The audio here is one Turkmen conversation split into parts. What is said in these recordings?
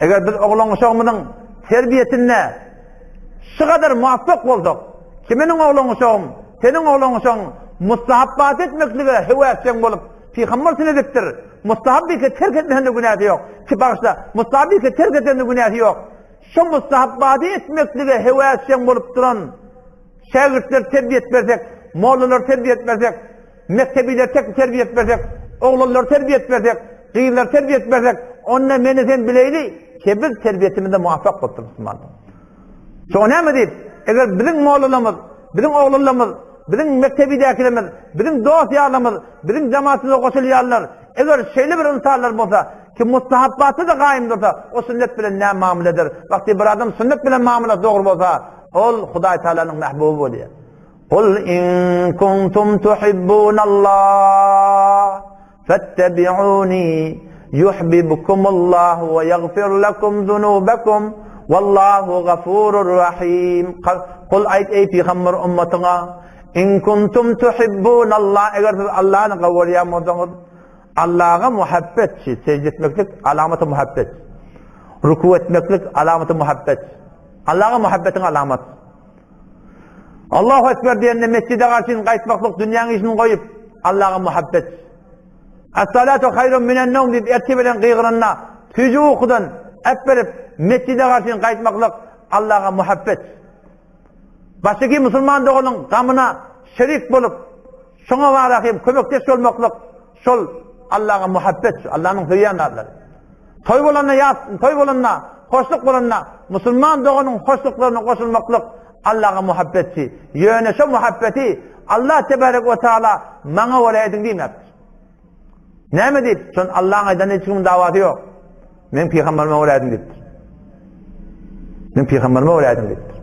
Eger biz oglan-uşagymyzyň terbiýesinde şu gadar muwappak bolsak, ki meniň oglan-uşagym, seniň oglan-uşagyň mustahapbat etmeklige höwesjeň bolup, pygamber syn edipdir, mustahap bike terk etmesinde günäsi ýok, ki bagyşla, mustahap bike terk etende günäsi ýok. Şu mustahapbady etmeklige höwesjeň bolup duran şägirtleri terbiýet bersek, mollalary terbiýet bersek, Mekdebiler tek terbiýet bersek, oglanlar terbiýet bersek, gyzlar terbiýet bersek, onda meni sen bileýli, ki biz terbiýetimizde muvaffak bolupdyr musulmanlar. Şoňa näme diýip, eger biziň mollalarymyz, biziň oglanlarymyz, biziň mekdebidäkilerimiz, biziň dost-ýarlarymyz, biziň jemaatymyza goşulýanlar, eger şeýle bir ynsanlar bolsa, ki mustahapbatda-da gaýym dursa, o sünnet bilen näme mamla eder? Wagty bir adam sünnet bilen mamlasy dogry bolsa, ol Hudaý Taalanyň mähbuby bolýar. Kul in kuntum tuhibbunallah fettebi'uni yuhibbukumullahu we ýagfir lekum zunubakum wallahu gafurur rahim. Kul aýt eý pygamber ummatyňa in kuntum tuhibbunallah eger siz Allahny gowurýan bolsaňyz Allaha muhabbet secde etmeklik alamaty muhabbet. Ruku etmeklik alamaty muhabbet. Allaha muhabbetiň alamaty. Allahu Ekber diýende mesjide garşyn gaýtmaklyk dünýäň işini goýup, Allaha muhabbet. As-salatu haýrun minen-nowm diýip ertir bilen gygyranda, süýji ukudan äpberip mesjide garşyn gaýtmaklyk Allaha muhabbet. Başdaky musulman doganyň gamyna şerik bolup, şoňa bara hem kömekdeş bolmaklyk şol Allaha muhabbet, Allanyň söýýän zatlary. Toý bolanda ýas, toý bolanda, hoşluk bolanda musulman doganyň hoşluklaryna goşulmaklyk Allaha muhabbetçi. Ýöne şo muhabbeti Allah tebarek we taala maňa görä ediň diýmäpdir. Näme diýip? Şon Allaň aýdany hiç kimiň dawasy ýok. Men pygamberime görä ediň diýipdir. Men pygamberime görä ediň diýipdir.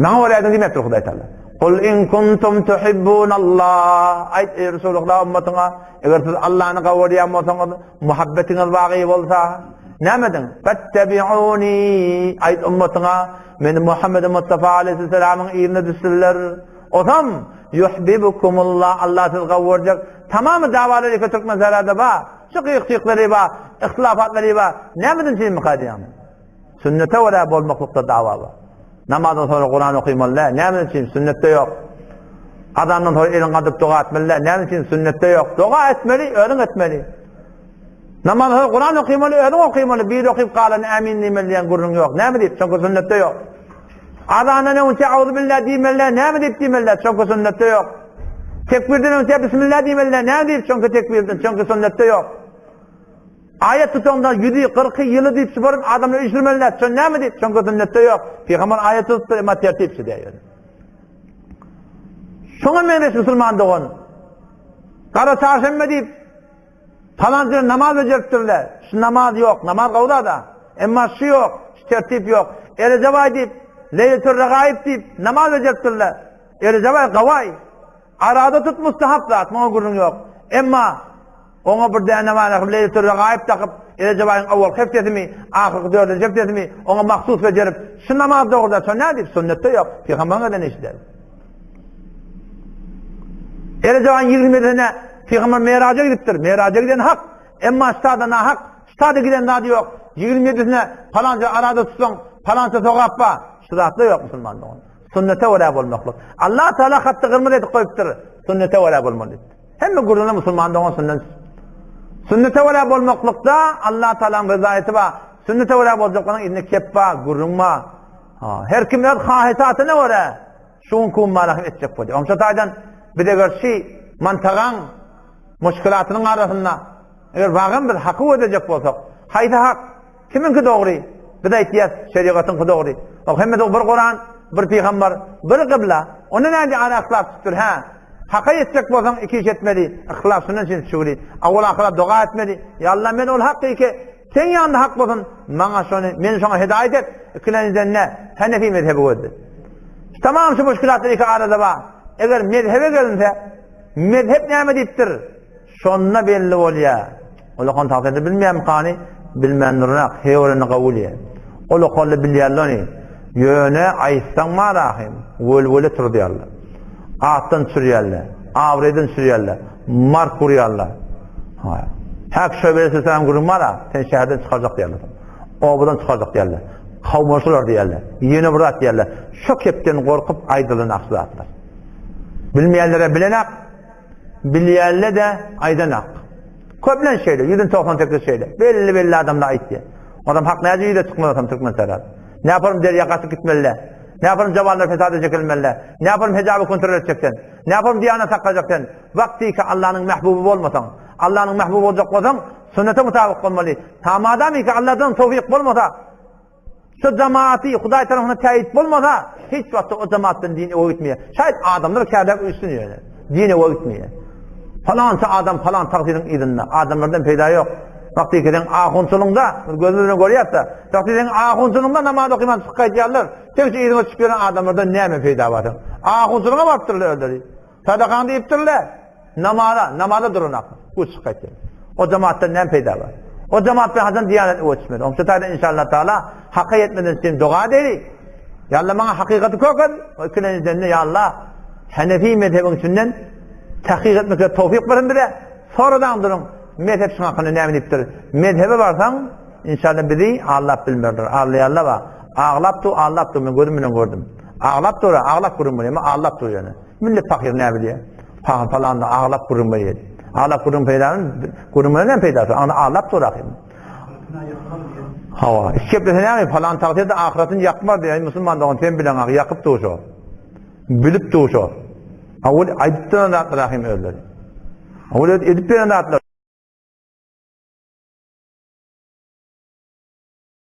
Maňa görä ediň diýmepdir Hudaý Taala. Kul in kuntum tuhibbunallah. Aýt eý Resulullah ummatyňa, eger siz Allahny gowurýan bolsaňyz, muhabbetiňiz bagy bolsa, näme ediň? Fettebi'uni. Aýt ummatyňa, meni Muhammed Mustafa aleyhisselamyň yzyna düşsünler. Osam yuhibbukumullah. Allah sizi gowurjak. Tamamy dawalar ýeke türkmen sarada ba. Şu gyýyk-çyýyklary bar, yhtylafatlary bar. Nämeden çynmyka diýýäň? Sünnete görä bolmaklykda dawa bar. Namazdan soňra Kuran okymaly däl. Näme üçin? Sünnetde ýok. Azandan soňra eliňi galdyryp doga etmeli däl. Näme üçin? Sünnetde ýok. Doga etmeli, özüň etmeli. Namazdan soňra Kuran okymaly, özüň okymaly. Biri okyp galany ämin diýmeli diýen gürrüň ýok. Näme diýip? Çünki sünnetde ýok. Azandan öňçe auzubillah diýmeli däl. Näme diýip diýmeli däl? Çünki sünnetde ýok. Tekbirden öňçe bismillah diýmeli däl. Näme diýip? Çünki tekbirden, çünki sünnetde ýok. Aýat tutanda ýüzi, kyrky, ýyly diýip şubaryp adamlary üýşürmeli däl. Şon näme diýip? Çünki sünnetde ýok. Pygamber aýat tutupdyr, emma tertip şu diýýär. Şoňa meňzeş musulman dogan. Gara çarşenbe diýip Palan ýerde namaz bejeripdirler. Şu namaz ýok, namaz gowzada. Emma şu ýok, şu tertip ýok. Erejebaý diýip, Leýletür Regaýyp diýip namaz bejeripdirler. Erejebaý gawaý. Arada tut mustahap zat, muňa gürrüň ýok. Emma oňa bir däne bar, Leýletür Regaýyp dakyp, Erejebaýyň owalky hepdesimi, ahyrky dördünji hepdesimi oňa mahsus bejerip, şu namaz dogry däl, şo nädip sünnetde ýok, pygamberiň eden işi däl. Erejebaýyň ýigrimisine Pygamber Meraja gidipdir. Meraja giden hak. Emma ştada nahak. Ştada giden zady ýok. Ýigrimisine palança arada tutsaň, palança sogap bar. Şu zatlar ýok musulman dogan. Sünnete görä bolmaklyk. Allah Teala hatda gyrmyzy edip goýupdyr. Sünnete görä bolmaly diýip. Hemme gürrüňde musulman dogan sünnet. Sünnete görä bolmaklykda Allah Tealanyň ryzaýaty bar. Sünnete görä boljaklaryň indi kep bar, gürrüň bar. Her kim öz hahysatyna görä Şu gün kumbalahym etjek bolýar. Oňşa taýdan biz eger şi mantagaň muşkilatynyň arasynda eger wagam biz haky gözlejek bolsak, haýsy hak, kimiňki dogry? Biz aýtýas, şerigatyňky dogry. Ok hemmesi bir Kuran, bir pygamber, bir gybla. Onda näde ara yhlas tutdur, hä? Haka ýetjek bolsaň iki iş etmeli, yhlas şundan üçin şükri. Awal ahyra doga etmeli. Ýa Allah men ol haky ki Seň ýanynda hak bolsun, maňa şony, meni şoňa hidaýat et, ikilenjiden-de Hanefi mezhebi gözle. Şu tamam şu muşkilatlar iki arada bar. Eger mezhebe gelinse, mezhep näme diýipdir? Şonda belli bolýar. Ol okan tagsyýeti bilmeýärmi kany? Bilmän durunak, heýwreni gabul ýa. Ol okanly bilýärler ony. Ýöne aýtsaň bar ahym, welwele turuzýarlar. Atdan düşürýärler, abraýdan düşürýärler, mark urýarlar. Häk şo berse sen gürrüň bar-a, seni şäherden çykarjak diýerler. Obadan çykarjak diýerler. Kowmaşylar diýerler. Ýene bir zat diýerler. Şo kepden gorkup aýdylan ak zatlar. Bilmeýänlere bilenak, bilýänle-de aýdanak. Köplenç şeýle, ýüzden 98 şeýle. Belli-belli adamlar aýtýar. Adam hak näce ýüze çykmaz adam türkmen sarat. Ne yaparım derýa gaçyp gitmeli. Ne yaparım jawanlar fesada çekilmeli. Ne yaparım hijaby kontrol etjek sen. Ne yaparım diýana saklajak sen. Wagtyky Allanyň mähbuby bolmasaň, Allanyň mähbuby boljak bolsaň, sünnete mutabyk bolmaly. Tamadamyky Alladan towfyk bolmasa, şu jamaaty Hudaý tarapyndan täýit bolmasa, hiç wagtda o jamaatdan din öwe gitmeýär. Şaýat adamlar käbäk üstün ýöne. Din öwe gitmeýär. Falança adam falan tagsyryň yzynda. Adamlardan peýda ýok. Wagty sen ahunçylygyňda, gözümiz bilen görýäs-de, wagty sen ahunçylygyňda namaz okyman çykyp gaýdýarlar. Sen şu yzyňa düşüp ýören adamlardan näme peýda bar? Ahunçylygyňa barypdyrlar özleri. Sadakaňy diýipdirler. Namaza, namaza duranok. Bu çykyp gaýtdy. O jemaatdan näme peýda bar? O jemaat bilen haçan diýanet öçmeli. Oň şu taýdan inşallah taala haka ýetmeden üçin doga edeli. Ya Allah maňa hakykaty kökez. O ikilenjiden ya Allah Hanefi mezhebiň içinden tahkyk etmekde towfik bersin bize. Soradan duruň. Mezhep şuň hakynda näme diýipdir? Mezhebe barsaň, inşallah bizi allap bilmerler. Allaýarlar bar. Aglap dur, allap dur. Men gözüm bilen gördüm. Aglap dur, aglap gürrüň berýär. Allap dur ýöne. Millet pahyr näme bilýär? Pahyr falan da aglap gürrüň berýär. Aglap gürrüň peýdany, gürrüň beren näme peýdasy? Ana aglap dur ahym. Hawa, iş geplese näme? Falan tagsyr-da ahyratyny ýakmaz diýýär. Musulman dogan sen bilen ah ýakyp dur şo. Bilip dur şo. Awul aýdyp duran zatlar ahym özleri. Awul edip beren zatlar.